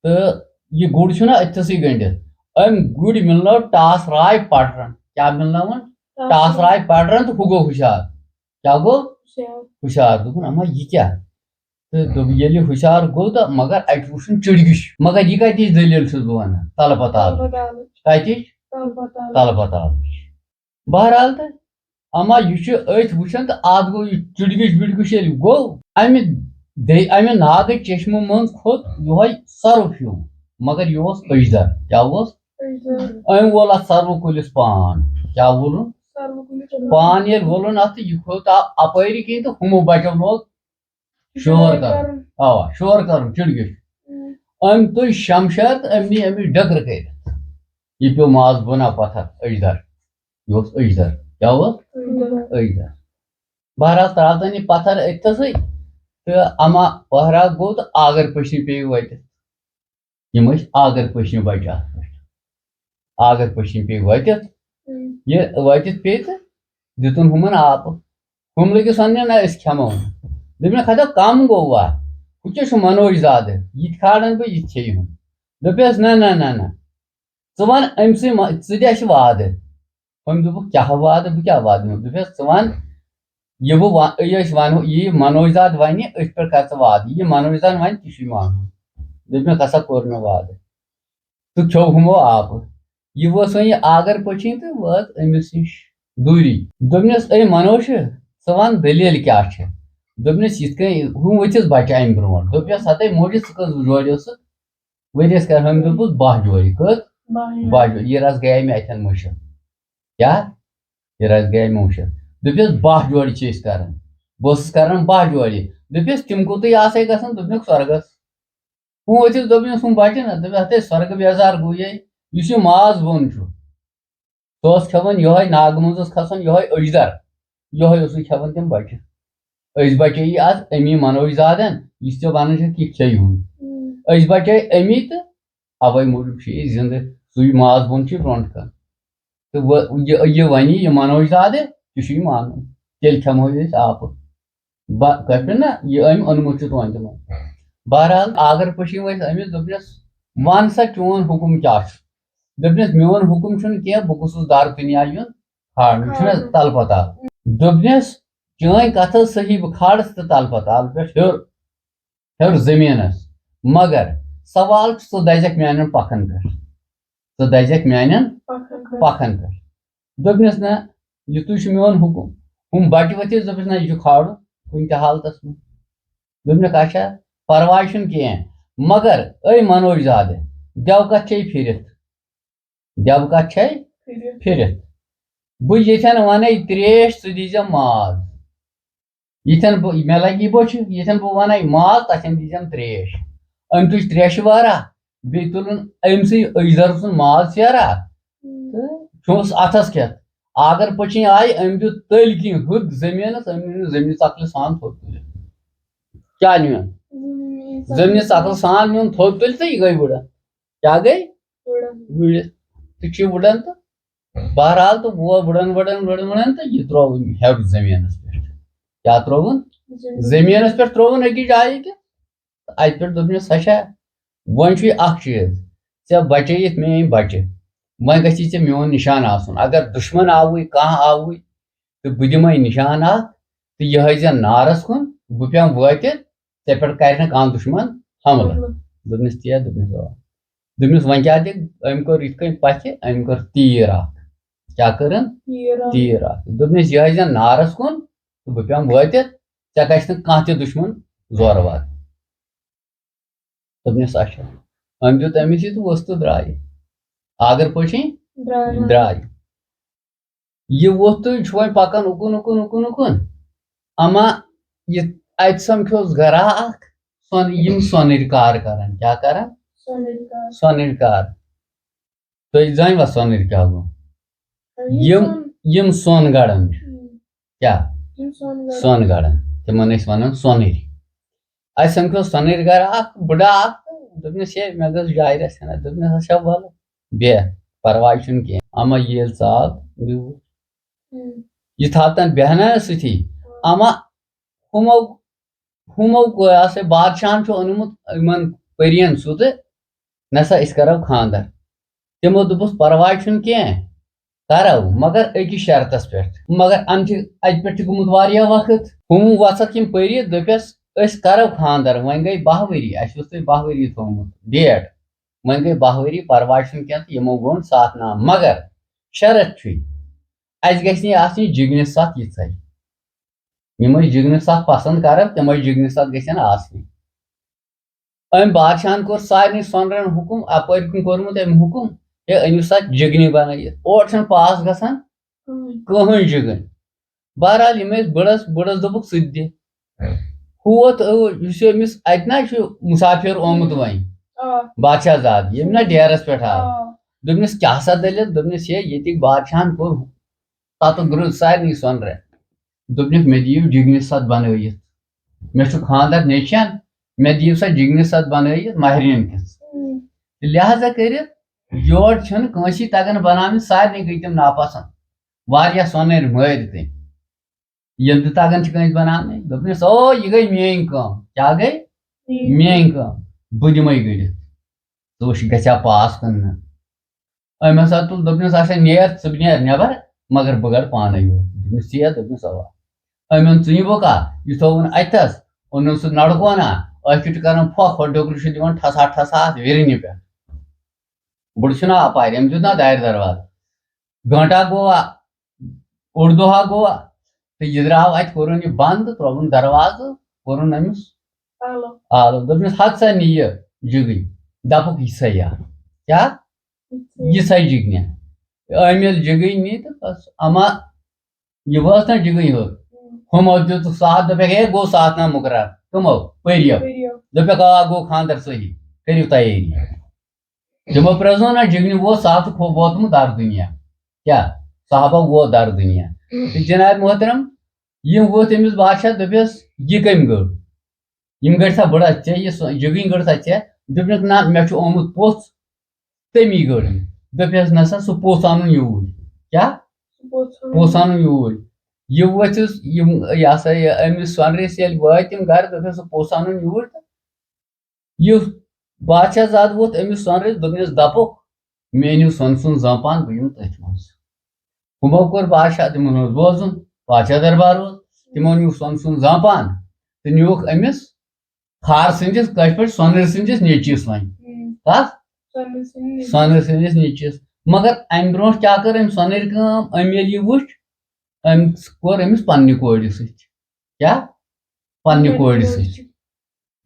تہٕ یہِ گُر چھُنہ أتھۍ تھَسٕے گٔنٛڈِتھ۔ أمۍ گُرۍ مِلنٲو ٹاس راے پٹرن۔ کیٛاہ مِلنٲوٕن؟ ٹاس راے پٹرن تہٕ ہُہ گوٚو ہُشار۔ کیٛاہ گوٚو؟ ہُشار۔ ہُشار۔ دوٚپُن، "اَما یہِ کیٛاہ؟" تہٕ دوٚپ، ییٚلہِ ہُشار گوٚو تہٕ مگر اَتہِ وُچھُن چِڑگِش۔ مگر یہِ کَتِچ دٔلیٖل چھُس بہٕ وَنان؟ تَلہٕ پَتہٕ آلٕچ۔ تَلہٕ پَتہٕ آلٕچ۔ کَتِچ؟ تَلہٕ پَتہٕ آلٕچ۔ تَلہٕ پَتہٕ آلٕچ۔ بہرحال تہٕ اما یہِ چھُ أتھۍ وٕچھان تہٕ اَتھ گوٚو یہِ چُڑگِش وُڑگِش ییٚلہِ گوٚو، اَمہِ دے-، اَمہِ ناگہٕ چشمہٕ منٛز کھوٚت یِہوٚے سۄرُپھ ہیوٗ، مگر یہِ اوس أجدر۔ کیٛاہ اوس؟ أجدر۔ أمۍ وول اَتھ سۄرُپھ کُلِس پان۔ کیٛاہ وولُن؟ سۄرُپھ کُلِس پان۔ پان ییٚلہِ وولُن اَتھ تہٕ یہِ کھوٚت آو اَپٲری کِنۍ تہٕ ہُمو بَچو لوگ شور کرُن۔ اوا، شور کرُن، چِڑگِش۔ أمۍ تُج شمشیر تہٕ أمۍ نی أمِس ڈٔکرٕ کٔرِتھ۔ یہِ پیوٚو ماز بۄنا پتھر، أجدر۔ یہِ اوس أجدر۔ کیٛاہ اوس؟ أجدر۔ بہرحال، ترٛاو تن یہِ پتھر أتھۍ تھسٕے تہٕ اما پہرا گوٚو تہٕ آگر پٔچھِنۍ پیٚیہِ وٲتِتھ۔ یِم ٲسۍ آگر پٔچھِنۍ بچہِ اَتھ پٮ۪ٹھ۔ آگر پٔچھِنۍ پیٚیہِ وٲتِتھ۔ یہِ وٲتِتھ پیٚیہِ تہٕ دیُتُن ہُمن آپہٕ۔ ہُم لٔگِس وَننہِ، "نہ، أسۍ کھٮ۪مو نہٕ۔" دوٚپمَکھ، "ہتا کَم گوٚو وا؟ ہُہ کیٛاہ چھُ منوج زادٕ؟ یہِ تہِ کھالَن بہٕ، یہِ تہِ کھیٚیہِ ہُن۔" دوٚپیَس، "نہ، نہ، نہ، نہ، ژٕ وَن أمۍ سٕے ما-، ژٕ دِ اَسہِ وعدٕ۔" أمۍ دوٚپُکھ، "کیٛاہ وعدٕ؟ بہٕ کیٛاہ وعدٕ دِمہٕ؟" دوٚپیَس، "ژٕ وَن، یہِ بہٕ وَ-، یہِ أسۍ وَنو، یہِ منوج زاد وَنہِ، أتھۍ پٮ۪ٹھ کَر ژٕ وعدٕ۔ یہِ منوج زاد وَنہِ، تہِ چھُے مانُن۔" دوٚپمَکھ، "ہسا کوٚر مےٚ وعدٕ۔" تہٕ کھیوٚو ہُمو آپہٕ۔ یہِ وٲژ وۄنۍ یہِ آگر پٔچھِنۍ تہٕ وٲژ أمِس نِش دوٗری۔ دوٚپنَس، "اے منوشہِ، ژٕ وَن دٔلیٖل کیٛاہ چھِ؟" دوٚپنَس، "یِتھ کٔنۍ ہُم ؤتھِس بَچہِ اَمہِ برونٛٹھ۔" دوٚپنَس، "ہَتَے موجی، ژٕ کٔژ جوڑِ ٲسٕکھ؟ ؤریَس کَر ہُمۍ دوٚپُس، بَہہ جوڑِ۔" کٔژ؟ بَہہ جوڑِ۔ بَہہ جوڑِ۔ یہِ رَس گٔیے مےٚ اَتھٮ۪ن مٔشِتھ۔ کیٛاہ؟ یہِ رَس گٔیے مےٚ مٔشِتھ۔ دوٚپنَس، "بَہہ جوڑِ چھِ أسۍ کَران۔ بہٕ اوسُس کَران بَہہ جوڑِ۔" دوٚپنَس، "تِم کوٚتٕے آسَے گژھان؟" دوٚپنَکھ، "سۄرگَس۔" ہُم ؤتھِس دوٚپنَس، ہُم بَچہِ نہ، دوٚپنَس، "ہَتَے سۄرگہٕ بیزار گوٚو یے، یُس یہِ ماز بۄن چھُ۔" سُہ اوس کھٮ۪وان یِہوٚے ناگہٕ منٛز اوس کھسان یِہوٚے أجدر، یِہوٚے اوس سُہ کھٮ۪وان تِم بَچہِ۔ أسۍ بَچے یہِ آز أمی منوج زادن، یُس ژےٚ وَنان چھَکھ یہِ کھیٚیہِ ہُن۔ أسۍ بَچے أمی تہٕ اَوَے موٗجوٗب چھِ یہِ زِندٕ، سُے ماز بۄن چھِ برونٛٹھ کَنہِ۔ تہٕ وۄنۍ یہِ، یہِ وَنہِ یہِ منوج زادٕ، یہِ چھُ یہِ مانُن۔ تیٚلہِ کھٮ۪مہو یہِ أسۍ آپہٕ۔ بہ-، کَتہِ پٮ۪ٹھ نہ؟ یہِ أمۍ اوٚنمُت چھُ تُہنٛدِ منٛز۔ بہرحال، آگر پٔچھِنۍ وٲتۍ أمِس، دوٚپنَس، "وَن سا چون حُکُم کیٛاہ چھُ؟" دوٚپنَس، "میون حُکُم چھُنہٕ کینٛہہ، بہٕ گوٚژھُس دار دُنیا یُن کھالنہٕ، چھُنہ کھالنہٕ۔ تَلہٕ پَتال۔" دوٚپنَس، "چٲنۍ کَتھ حظ صحیح، بہٕ کھالَس تہٕ تَلہٕ پَتال پٮ۪ٹھ ہیوٚر۔" ہیوٚر زٔمیٖنَس۔ مگر سوال چھُ، ژٕ دَزٮ۪کھ میٛانٮ۪ن پَکھَن پٮ۪ٹھ۔ ژٕ دَزٮ۪کھ میٛانٮ۪ن پَکھَن پٮ۪ٹھ۔ پَکھَن پٮ۪ٹھ۔ دوٚپنَس، "نہ، یِتُے چھُ میون حُکُم۔" ہُم بَچہِ ؤتھِس، دوٚپُس، "نہ، یہِ چھُ کھالُن کُنہِ تہِ حالتَس منٛز۔" دوٚپنَکھ، "اچھا، پَرواے چھُنہٕ کینٛہہ، مگر أے منوج زادٕ، دٮ۪و کَتھ چھے پھِرِتھ؟" دٮ۪و کَتھ چھے؟ پھِرِتھ۔ پھِرِتھ۔ بہٕ ییٚتھٮ۪ن وَنَے ترٛیش، ژٕ دیٖزٮ۪م ماز۔ ییٚتھٮ۪ن بہٕ، مےٚ لَگہِ یہِ بوٚچھِ، ییٚتھٮ۪ن بہٕ وَنَے ماز، تَتھٮ۪ن دیٖزٮ۪م تریش۔ أمۍ تُج تریشہِ وارا، بیٚیہِ تُلُن أمۍ سٕے أجدر سُنٛد ماز پھیرا تہٕ کھیوٚس اَتھَس کھٮ۪تھ۔ آگر پٔچھِنۍ آیہِ، أمۍ دیُت تٔلۍ کِنۍ ہُتھ زٔمیٖنَس، أمۍ نیوٗ زٔمیٖن ژَکلہِ سان تھوٚد تُلِتھ۔ کیٛاہ نیوٗ؟ زٔمیٖن ژَکلہِ سان نیوٗن تھوٚد تُلِتھ تہٕ یہِ گٔے وٕڑان۔ کیٛاہ گٔے؟ وٕڑان۔ وٕڑِتھ۔ تہٕ چھِ وٕڑان تہٕ بہرحال تہٕ ووت وٕڑان، وٕڑان، وٕڑان، وٕڑان تہٕ یہِ ترٛووُن ہیوٚر زٔمیٖنَس پٮ۪ٹھ۔ کیٛاہ ترٛووُن؟ زٔمیٖن۔ زٔمیٖنَس پٮ۪ٹھ ترٛووُن أکِس جایہِ کہِ اَتہِ پٮ۪ٹھ دوٚپنَس، "سا چھا، وۄنۍ چھُے اَکھ چیٖز، ژےٚ بَچٲیِتھ میٛٲنۍ بَچہِ، وۄنۍ گژھی ژےٚ میون نِشان آسُن۔ اگر دُشمَن آوٕے، کانٛہہ آوٕے، تہٕ بہٕ دِمَے نِشان اَکھ تہٕ یہِ ہٲیزٮ۪ن نارَس کُن، بہٕ پٮ۪مہٕ وٲتِتھ، ژےٚ پٮ۪ٹھ کَرِ نہٕ کانٛہہ دُشمَن حملہٕ۔" حملہٕ۔ دوٚپنَس، "تی ہا۔" دوٚپنَس، "آ۔" دوٚپنَس، "وۄنۍ کیٛاہ دِ؟" أمۍ کوٚر یِتھ کٔنۍ پَتھِ، أمۍ کٔر تیٖر اَکھ۔ کیٛاہ کٔرٕن؟ تیٖر اَکھ۔ تیٖر اَکھ۔ دوٚپنَس، "یہِ ہٲیزٮ۪ن نارَس کُن تہٕ بہٕ پٮ۪مہٕ وٲتِتھ، ژےٚ گژھِ نہٕ کانٛہہ تہِ دُشمَن زورٕ وار۔" دوٚپنَس، "اچھا۔" أمۍ دیُت أمِس یہِ تہٕ ؤژھ تہٕ درٛاے۔ آگر پٔچھِنۍ درٛاے۔ درٛاے۔ یہِ ووٚتھ تہٕ چھُ وۄنۍ پَکان اُکُن، اُکُن، اُکُن، اُکُن۔ اَما یہِ اَتہِ سَمکھیوس گرا اَکھ، سۄن-، یِم سۄنٕرۍ کار کَران۔ کیٛاہ کَران؟ سۄنٕرۍ کار۔ سۄنٕرۍ کار۔ تُہۍ زٲنۍوا سۄنٕرۍ کیٛاہ گوٚو؟ یِم یِم سۄن۔ یِم سۄن گَڑان چھِ۔ ہُم۔ کیٛاہ؟ یِم سۄن گَڑان۔ سۄن گَڑان۔ تِمَن ٲسۍ وَنان سۄنٕرۍ۔ اَسہِ سَمکھیو سۄنٕرۍ گَرٕ اَکھ بٕڈٕ اَکھ تہٕ دوٚپنَس، "ہے، مےٚ گٔژھ جاے رَژھ ہنا۔" دوٚپنَس، "اچھا، وَلہٕ، بیٚہہ، پَرواے چھُنہٕ کینٛہہ۔" اَما ییٚلہِ ژاو، بیوٗٹھ۔ ہُم۔ یہِ تھاو تَن بیٚہنَس سۭتی۔ ہُم۔ اَما ہُمو، ہُمو کوٚر ہسا بادشاہن چھُ اوٚنمُت یِمن پٔرِین سُہ تہٕ نسا أسۍ کرو خاندر۔ تِمو دوٚپُس، "پرواے چھُنہٕ کینٛہہ، کرو، مگر أکِس شرطس پٮ۪ٹھ۔" مگر اَن چھِ اَتہِ پٮ۪ٹھ چھُ گوٚمُت واریاہ وقت۔ ہُم وژھکھ یِم پٔری، دوٚپٮ۪س، "أسۍ کرو خاندر، وۄنۍ گٔے باہ ؤری، اَسہِ اوس تۄہہِ باہ ؤری تھوٚومُت ڈیٹ، وۄنۍ گٔے باہ ؤری، پرواے چھُنہٕ کینٛہہ۔" تہٕ یِمو گوٚو نہٕ ساتھ نام، مگر شرط چھُے، اَسہِ گژھِ نہٕ یہِ آسٕنۍ جِگنہِ سَتھ یِژھے۔ یِم ٲسۍ جِگنہٕ سَتھ پسنٛد کران، تِم ٲسۍ جِگنہٕ سَتھ گژھن آسنہِ۔ أمۍ بادشاہن کوٚر سارنٕے سۄنرن حُکُم، اَپٲرۍ کُن کوٚرمُت أمۍ حُکُم، ہے، أنِو سا جِگنہِ بنٲیِتھ، اورٕ چھُنہٕ پاس گژھان کٕہٕنۍ۔ کٕہٕنۍ جِگٕنۍ۔ بہرحال، یِم ٲسۍ بٕڑس، بٕڑس دوٚپُکھ، "ژٕ تہِ دِ۔" ہوت، او، یُس یہِ أمِس اَتہِ نہ چھُ مُسافِر آمُت وۄنۍ، آ۔ بادشاہ زادٕ، ییٚمۍ نہ ڈیرَس پٮ۪ٹھ آو۔ آ۔ دوٚپنَس، "کیٛاہ سا دٔلیٖل؟" دوٚپنَس، "ہے، ییٚتِکۍ بادشاہَن کوٚر تَتہٕ گرٛد سارنٕے سۄنرٕ۔" دوٚپنَکھ، "مےٚ دِیِو جِگنہِ سَتھ بَنٲیِتھ۔ مےٚ چھُ خانٛدر نیٚچوٮ۪ن، مےٚ دِیِو سا جِگنہِ سَتھ بَنٲیِتھ مَہرِنٮ۪ن کِژھ۔" ہُم۔ تہٕ لہذا کٔرِتھ، یورٕ چھِنہٕ کٲنٛسی تَگان بَناونہِ، سارنٕے گٔے تِم ناپَسنٛد۔ واریاہ سۄنٕرۍ مٲرۍ تٔمۍ۔ ییٚلہِ نہٕ تَگان چھِ کٲنٛسہِ بَناونٕے، دوٚپنَس، "او، یہِ گٔے میٛٲنۍ کٲم۔" کیٛاہ گٔے؟ میٛٲنۍ۔ میٛٲنۍ کٲم۔ بہٕ دِمَے گٔڑِتھ۔ ژٕ وٕچھ، گژھِ ہا پاس کِنہٕ نہٕ۔ أمۍ ہسا تُل، دوٚپنَس، "اچھا، نیر، ژٕ نیر نٮ۪بر، مگر بہٕ گڑٕ پانَے یور۔" دوٚپنَس، "ژٕ یہِ؟" دوٚپنَس، "اَوا۔" أمۍ اوٚن ژٕنہِ بوکا، یہِ تھووُن اَتھَس، اوٚنُن سُہ نَڑکونا، أتھۍ چھُ کران پھۄکھ، پھۄکھ ڈوٚکرِ چھُ دِوان ٹھسا ٹھسا اَتھ وِرِنہِ پٮ۪ٹھ۔ بُڈٕ چھُنہ اَپارِ، أمۍ دیُت نہ دارِ دروازٕ۔ گٲنٹا گوٚوا، اوٚڑ دۄہا گوٚوا، تہٕ یہِ درٛاو اَتہِ، کوٚرُن یہِ بنٛد، ترٛووُن دروازٕ، کوٚرُن أمِس آلو۔ آلو۔ دوٚپنَس، "ہَتھ سا نہِ یہِ جِگٕنۍ۔" دَپُکھ، "یہِ سا یا۔" کیٛاہ؟ یہِ سا۔ یہِ سا جِگنہِ۔ أمۍ ییٚلہِ جِگٕنۍ نی تہٕ بَس، اَما یہِ وٲژ نہ جِگٕنۍ ہیوٚر۔ ہُم۔ ہُمو دیُتُکھ ساتھ، دوٚپُکھ، "ہے، گوٚو ساتھ نہ مُقرر۔" کٕمو؟ پٔرِو۔ پٔرِو۔ دوٚپُکھ، "آ، گوٚو خانٛدر صحیح، کٔرِو تیٲری۔" تِمو پرٛزنوو نہ جِگنہِ ووت ساتھ تہٕ کھو-، ووتمُت در دُنیا۔ کیٛاہ؟ صحابہ ووت در دُنیا۔ تہٕ جناب محترم، یِم ووت أمِس بادشاہ، دوٚپٮ۪س، "یہِ کٔمۍ گٔر؟ یِم گٔر سا بٕڑا ژےٚ، یہِ سۄ-، جِگٕنۍ گٔر سا ژےٚ؟" دوٚپنَکھ، "نہ، مےٚ چھُ آمُت پوٚژھ، تٔمی گٔر مےٚ۔" دوٚپٮ۪س، "نہ سا، سُہ پوٚژھ اَنُن یوٗرۍ۔" کیٛاہ؟ سُہ پوٚژھ اَنُن۔ پوٚژھ اَنُن یوٗرۍ۔ یہِ ؤژھِس، یِم، یہِ ہسا یہِ، أمِس سۄنرِس ییٚلہِ وٲتۍ تِم گرٕ، دوٚپنَس، "سُہ پوٚژھ اَنُن یوٗرۍ تہٕ۔" یُس بادشاہ زادٕ ووت أمِس سۄنرِس، دوٚپنَس، "دَپُکھ، مےٚ أنِو سۄنہٕ سُنٛد زامپان، بہٕ یِمہٕ تٔتھۍ منٛز۔" ہُمو کوٚر بادشاہ، تِمن اوس بوزُن، بادشاہ دربار اوس، تِمو نیوٗ سۄنہٕ سُنٛد زامپان تہٕ نیوٗکھ أمِس خار سٕنٛدِس، کٲشِر پٲٹھۍ سۄنرِ سٕنٛدِس نیٚچوِس وۄنۍ۔ ہُم۔ کَتھ؟ سۄنرِ سٕنٛدِ نیٚچوِس۔ سۄنرِ سٕنٛدِس نیٚچوِس۔ مگر اَمہِ برونٛٹھ کیٛاہ کٔر أمۍ سۄنرِ کٲم؟ أمۍ ییٚلہِ یہِ وٕچھ، أمۍ کوٚر أمِس پننہِ کورِ سۭتۍ۔ کیٛاہ؟ پننہِ پننہِ کورِ کورِ سۭتۍ۔ سۭتۍ۔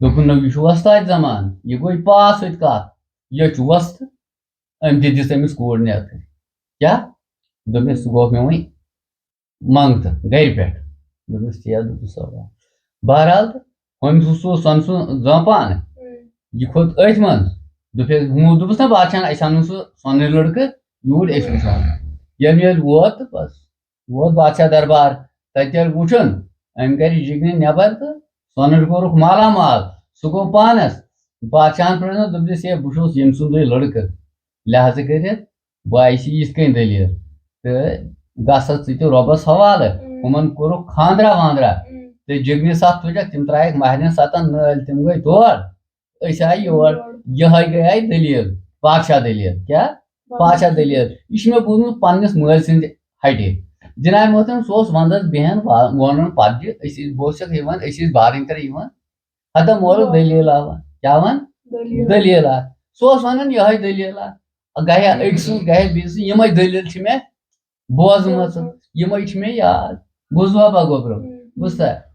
دوٚپُن، "نہ، یہِ چھُ وۄستاد زمانہٕ، یہِ گوٚو پاس سۭتۍ کَتھ، یہِ چھُ وۄستہٕ۔" أمۍ تہِ دِژ أمِس کوٗر نیتھٕے۔ کیٛاہ؟ دوٚپمَس، "سُہ گوٚو مےٚ وۄنۍ منٛگتہٕ گرِ پٮ۪ٹھ۔" دوٚپمَس، "تی ہا دوٚپُس اَوا۔" بہرحال، تہٕ ہُمۍ سُہ سُہ سۄنہٕ سُنٛد زامپان، ہُم۔ یہِ کھوٚت أتھۍ منٛز۔ دوٚپُس، ہُمو دوٚپُس نہ، بادشاہن، "اَسہِ اَنُن سُہ سۄنٕرۍ لٔڑکہٕ یوٗرۍ، أسۍ وٕچھو۔" ییٚلہِ ییٚلہِ ووت تہٕ بس، ووت بادشاہ دربار، تَتہِ ییٚلہِ وُچھُن، أمۍ کَرِ جِگنہِ نٮ۪بر تہٕ سۄنٕرۍ کوٚرُکھ مالا مال۔ سُہ گوٚو پانَس۔ بادشاہَن پرٛژھنَس، دوٚپنَس، "ہے، بہٕ چھُس ییٚمۍ سُنٛدُے لٔڑکہٕ، لہذا کٔرِتھ بہٕ آیہِ یِتھ کٔنۍ دٔلیٖل۔ تہٕ گژھ حظ ژٕ تہِ رۄبَس حوالہٕ۔" ہُم۔ ہُمَن کوٚرُکھ خانٛدرا وانٛدرا۔ ہُم۔ تہٕ جِگنہِ سَتھ تُجَکھ، تِم ترٛایَکھ مَہرِنٮ۪ن سَتَن نٲلۍ، تِم گٔے تور۔ أسۍ آیہِ یور۔ یور۔ یِہوٚے گٔے آیہِ دٔلیٖل، بادشاہ دٔلیٖل۔ کیٛاہ؟ بادشاہ۔ بادشاہ دٔلیٖل۔ یہِ چھُ مےٚ بوٗزمُت پنٛنِس مٲلۍ سٕنٛدِ ہَٹہِ۔ جناب محترم، سُہ اوس وَنٛدَس بیٚہن وا-، وَنُن پَتہٕ، أسۍ ٲسۍ، بہٕ اوسُکھ یِوان، أسۍ ٲسۍ بارٕنۍ ترٛےٚ یِوان۔ ہَتہ مولہٕ آ۔ دٔلیٖل آوا۔ کیٛاہ وَن؟ دٔلیٖل۔ دٔلیٖل آ۔ سُہ اوس وَنان یِہوٚے دٔلیٖل آ۔ گَرِ ہا أکۍ سٕنٛز، گَرِ ہا بیٚیہِ سٕنٛز، یِمَے دٔلیٖل چھِ مےٚ بوزمٕژ، بوزمٕژ۔ یِمَے چھِ مےٚ یاد۔ بوٗزوا با گوٚبرو؟ ہُم۔ بوٗزتھا؟